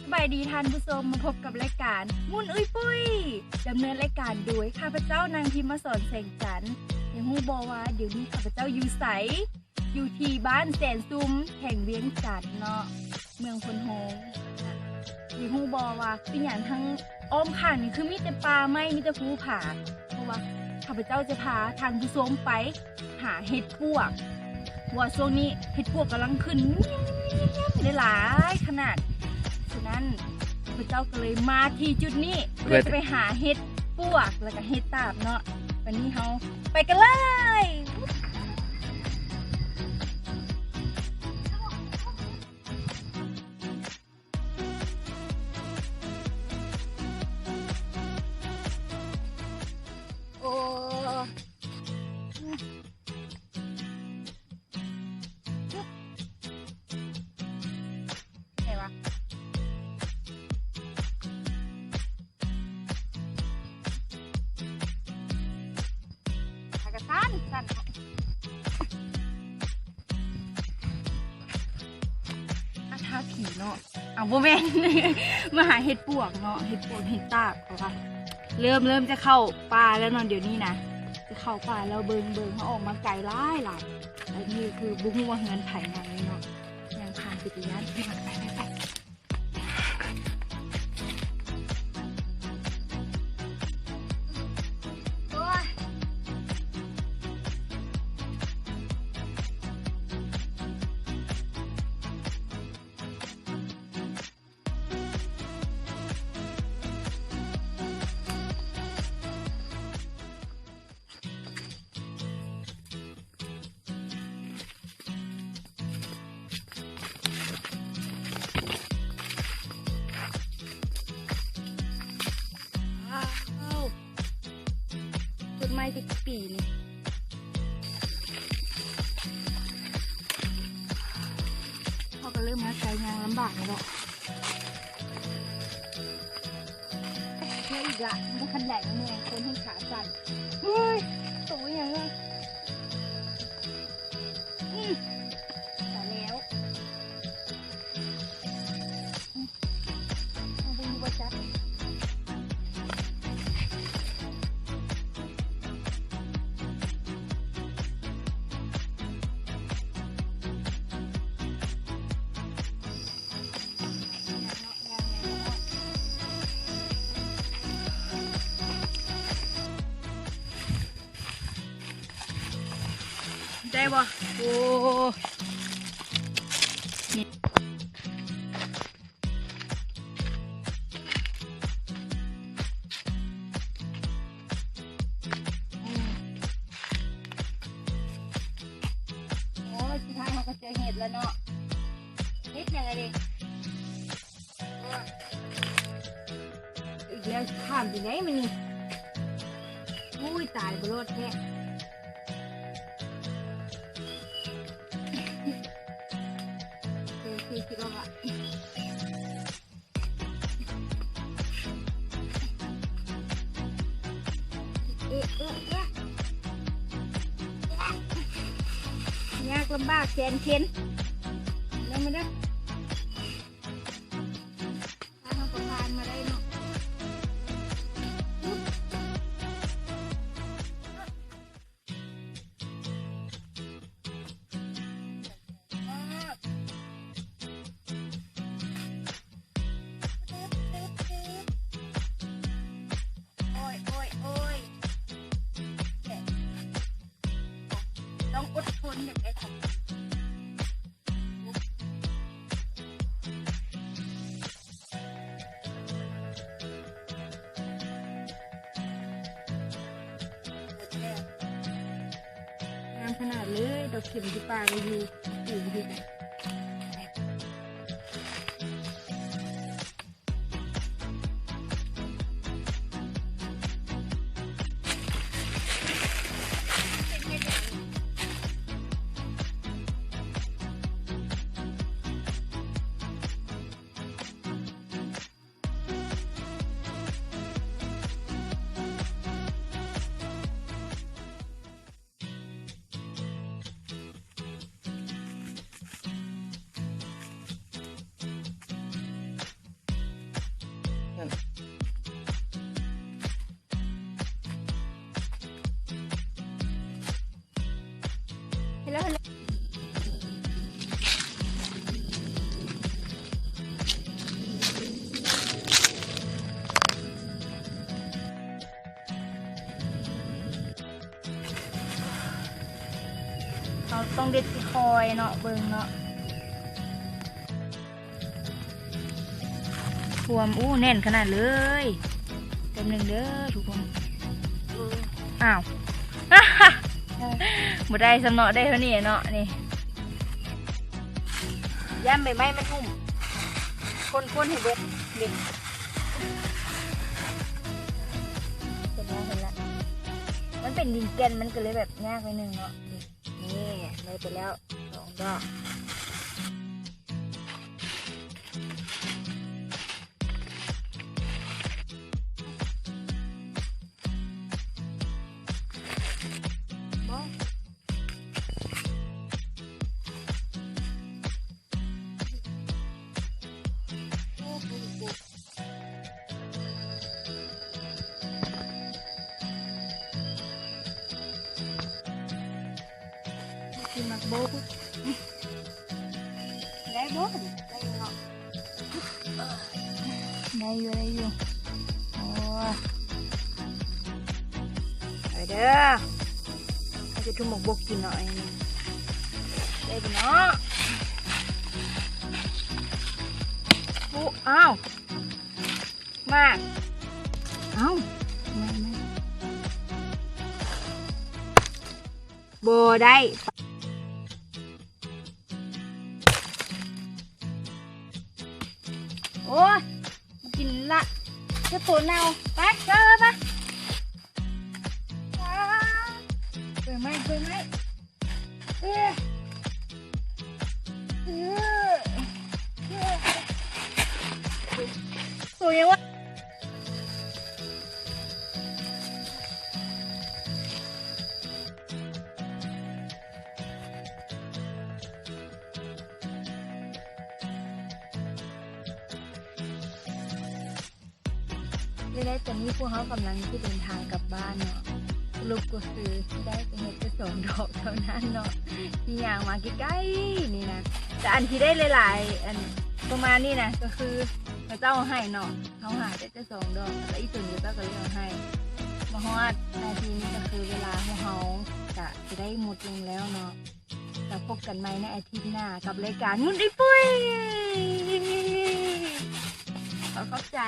ສະບາຍດີທ່ານຜູ້ຊົມ, ມາພົບກັບລາຍການໝູນອຸ້ຍປຸ້ຍ, ດຳເນີນລາຍການໂດຍຂ້າພະເຈົ້າ ນາງພິມມະສອນ ແສງຈັນ. ຢາກຮູ້ບໍ່ວ່າດຽວນີ້ຂ້າພະເຈົ້າຢູ່ໃສ? ຢູ່ທີ່ບ້ານແສນຊຸມ ແຂວງວຽງຈັນເນາະ, ເມືອງໂພນໂຮງ. ຢາກຮູ້ບໍ່ວ່າເປັນຫຍັງທາງອ້ອມຂ້າງນີ້ຄືມີແຕ່ປ່າໄມ້ ມີແຕ່ພູຜາ? ເພາະວ່າຂ້າພະເຈົ້າຈະພາທ່ານຜູ້ຊົມໄປ ຫາເຫັດປວກ ເພາະວ່າຊ່ວງນີ້ເຫັດປວກກຳລັງຂຶ້ນ ແມ່ນຫຼາຍຂະໜາດ. ສະນັ້ນ ຂ້າພະເຈົ້າກໍເລີຍມາທີ່ຈຸດນີ້ ເພື່ອຈະໄປຫາເຫັດປວກ ແລ້ວກໍເຫັດຕາບເນາະ. ບັດນີ້ເຮົາໄປກັນເລີຍ. ໂອ້ ໃສວະ? ຂາກະສັ່ນສັ່ນເນາະ. ອາ ຖ້າຜີເນາະ. ເອົາ ບໍ່ແມ່ນ ມາຫາເຫັດປວກເນາະ, ເຫັດປວກ ເຫັດຕາບ ເຂົາວ່າເລີ່ມ ເລີ່ມຈະເຂົ້າປ່າແລ້ວເນາະ ດຽວນີ້ນະ ຈະເຂົ້າປ່າແລ້ວ. ເບິ່ງ ເບິ່ງ ເຮົາອອກມາໄກຫຼາຍໆ ອັນນີ້ຄືບໍ່ຮູ້ວ່າເຮືອນໃຜນຳເນາະ. ຍ່າງຜ່ານເປັນຕາຢ້ານ ໄປ ໄປ ໄປ. ໂອ້ຍ ວ້າວ ຕົ້ນໄມ້ຈັກປີນີ້ ເຮົາກໍເລີ່ມມາໄກ ຍ່າງລຳບາກແລ້ວເນາະ. ເມື່ອຍອີກລະ ບໍ່ທັນໄດ້ເມື່ອຍ ຄົນໃຫ້ຂາສັ່ນ. ເຮີ້ຍ ໂຕຫຍັງວະ? ອືມ ຕາຍແລ້ວ. ອືມ ເອົາເບິ່ງຢູ່ບໍ່ຈັກ. ໄດ້ບໍ່? ໂອ້ ນີ້ ໂອ້ຍ ສຸດທ້າຍເຮົາກໍເຈີເຫັດແລ້ວເນາະ. ເຫັດຫຍັງອັນນີ້? ອີກແລ້ວ ຂ້າມທີ່ໃດມານີ້? ໂອ້ຍ ຕາຍ ບໍ່ລອດແທ້. ໂອເຄ ຄິດວ່າ ເອະ ເອະ ເອະ ຍາກລຳບາກແສນເຂັນ. ເດີ ມາເດີ. ຖ້າເຮົາກໍຜ່ານມາໄດ້ເນາະ. ໂອ້ຍ ໂອ້ຍ ໂອ້ຍ ຕ້ອງອົດທົນ ຢາກໄດ້ຂອງ ງາມຂະໜາດເລີຍ. ດອກເຂັມຢູ່ປ່າກໍຢູ່ ປູຢູ່. ເ ຕ້ອງເດັດຄ່ອຍໆເນາະ ເບິ່ງເນາະ. ຖ້ວມ ໂອ້ ແໜ້ນຂະໜາດເລີຍ. ແປັບໜຶ່ງເດີທຸກຄົນ. ເອີ ອ້າວ ບໍ່ໄດ້ຊຳເນາະ ໄດ້ເທົ່ານີ້ເນາະ. ນີ້ ຢ້ານໃບໄມ້ມັນຫຸ້ມ. ຄົນໆໃຫ້ເບິ່ງ ເຫັນແລ້ວ ເຫັນແລ້ວ. ມັນເປັນດິນແກ່ນ ມັນກໍເລີຍແບບຍາກໜ້ອຍໜຶ່ງເນາະ. ນີ້ ໄດ້ໄປແລ້ວສອງດອກ. ຊິມັກໂບ ໄດ້ບໍ່? ໄດ້ຢູ່ເນາະ ໄດ້ຢູ່ ໄດ້ຢູ່. ໂອ້ ໄປເດີ ເຮົາຊິທຸ່ມໝາກບົກກິນເນາະ. ໄດ້ບໍ່ເນາະ? ໂອ້ ອ້າວ ມາ ເອົ້າ ມາ ມາ ບໍ່ໄດ້. ໂອ້ຍ ມາກິນລະ ເຈົ້າໂຕເນົ່າ. ໄປ ໄປ ໄປ ໄປ. ເປີດໄມ້ ເປີດໄມ້. ເອີ ເອີ ໂຕຫຍັງວະ? ແລະ ຕອນນີ້ພວກເຮົາກຳລັງຈະເດີນທາງກັບບ້ານເນາະ. ສະຫຼຸບກໍຄືໄດ້ໄປເຮັດແຕ່ສອງດອກເທົ່ານັ້ນເນາະ ທີ່ຍ່າງມາໃກ້ໆນີ້ນະ. ແຕ່ອັນທີ່ໄດ້ຫຼາຍໆ ອັນປະມານນີ້ນະ ກໍຄືເຂົາເຈົ້າໃຫ້ເນາະ ເຮົາຫາໄດ້ແຕ່ສອງດອກ ແລ້ວອີ່ຕົນເຂົາເຈົ້າກໍເລີຍເອົາໃຫ້. ມາຮອດນາທີນີ້ກໍຄືເວລາຂອງເຮົາກະຊິໄດ້ໝົດລົງແລ້ວເນາະ. ແລ້ວພົບກັນໃໝ່ໃນອາທິດໜ້າກັບລາຍການມຸນໄດ້ປຸ້ຍ. ຂໍຂອບໃຈ.